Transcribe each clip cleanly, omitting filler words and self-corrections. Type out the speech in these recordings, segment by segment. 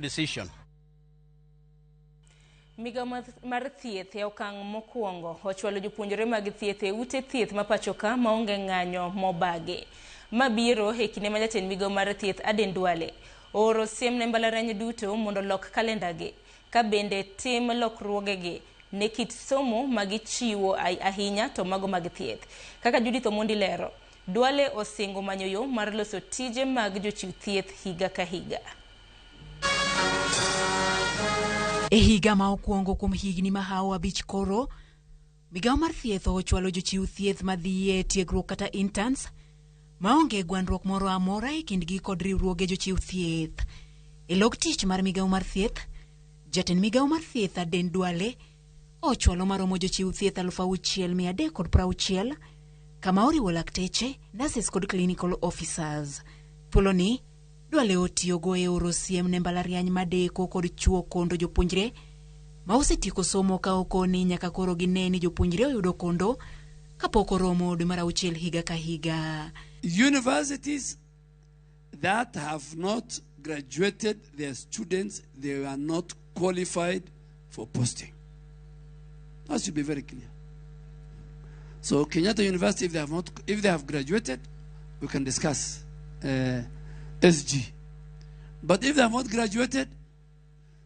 Decision. Migawo mar thieth e okang' mokwongo ochwalo jopuonjre mag thieth e ute thieth ma pachoka maonge ng'anyo mobagi. Ma biro e kinde ma jatend migawo mar thieth Aden Duale ooro siem ne mbalariany duto mondo olok kalendagi ka bende tim lokruogegi ne kit somo ma gichiwo ahinya to mago mag thieth. Kaka Judith Omondi lero, Duale osingo manyo yo mar loso tije mag jochiw thieth higa ka higa. E higa ma okwongo kuom higni mahawo 5 koro, migawo mar thieth ochwalo jochiw thieth madhi e tiegruok kata interns maonge gwandruok moro amora e kindgi kod riwruoge jochiw thieth. E log tich mar migawo mar thieth, jatend migawo mar thieth Aden Duale ochwalo maromo jochiw thieth 6,360 kama oriwo lakteche, nurses kod clinical officers. Thuoloni, Duale otiyogo e oro siem ne mbalariany madeko kod chuo kondo jopuonjre ma osetieko somo ka okoni nyaka koro gine ni jopuonjre oyudo kondo kapok oromo dwe mar 6 higa ka higa. Universities that have not graduated their students, they are not qualified for posting. That should be very clear. So Kenyatta University, if they have not, if they have graduated, we can discuss SG. But if they have not graduated,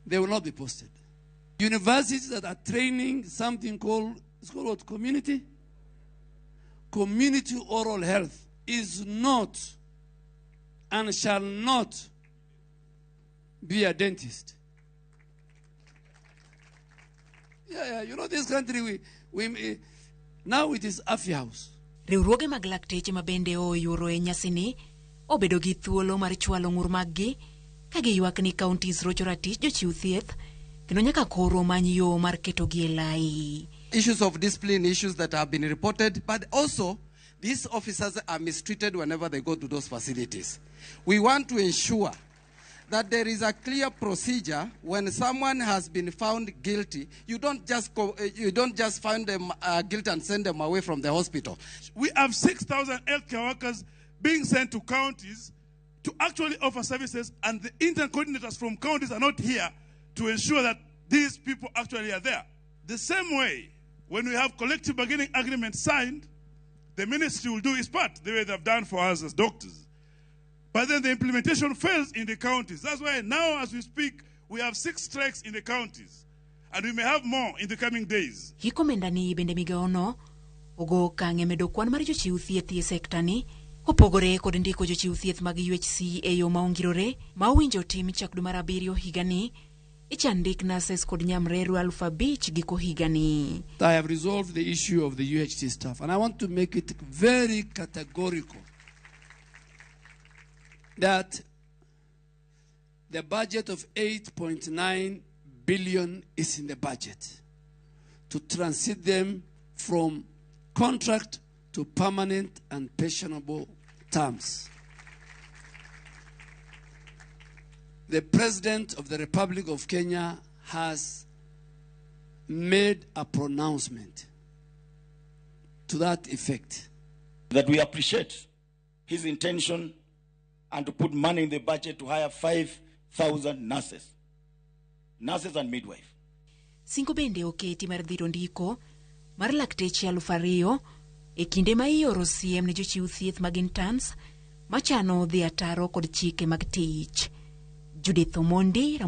they will not be posted. Universities that are training something called, it's called what, community? Community oral health is not and shall not be a dentist. Yeah, you know, this country, we now it is Afya House. Riwruoge mag lakteche ma bende oyuoro e nyasini obedo gi thuolo mar chwalo ng'ur maggi ka giywak ni counties rocho ratich jochiw thieth kendo nyaka koro many yo mar ketogi e lai. Issues of discipline, issues that have been reported, but also these officers are mistreated whenever they go to those facilities. We want to ensure that there is a clear procedure when someone has been found guilty. You don't just go, you don't just find them guilty and send them away from the hospital. We have 6,000 healthcare workers being sent to counties to actually offer services, and the intern coordinators from counties are not here to ensure that these people actually are there. The same way, when we have collective bargaining agreement signed, the ministry will do its part, the way they've done for us as doctors. But then the implementation fails in the counties. That's why now, as we speak, we have 6 strikes in the counties, and we may have more in the coming days. Hikomenda ni bende migawono ogo okang' e medo kwan mar jochiw thieth e sekta ni kopogore kod ndiko jochiw thieth mag UHC e yo ma ongirore ma owinjo tim chak dwe mar 7 higani ichan ndik nurses kod nyamrerwa 5,000 giko higani. I have resolved the issue of the UHC staff, and I want to make it very categorical that the budget of 8.9 billion is in the budget to transit them from contract to permanent and pensionable terms. The President of the Republic of Kenya has made a pronouncement to that effect. That we appreciate his intention and to put money in the budget to hire 5,000 nurses, nurses and midwives. Singo bende oketi mar dhiro ndiko mar lakteche 2,000 e kinde ma ioro siem ne jochiw thieth mag interns machano dhi ataro kod chike mag tich. Judith Omondi.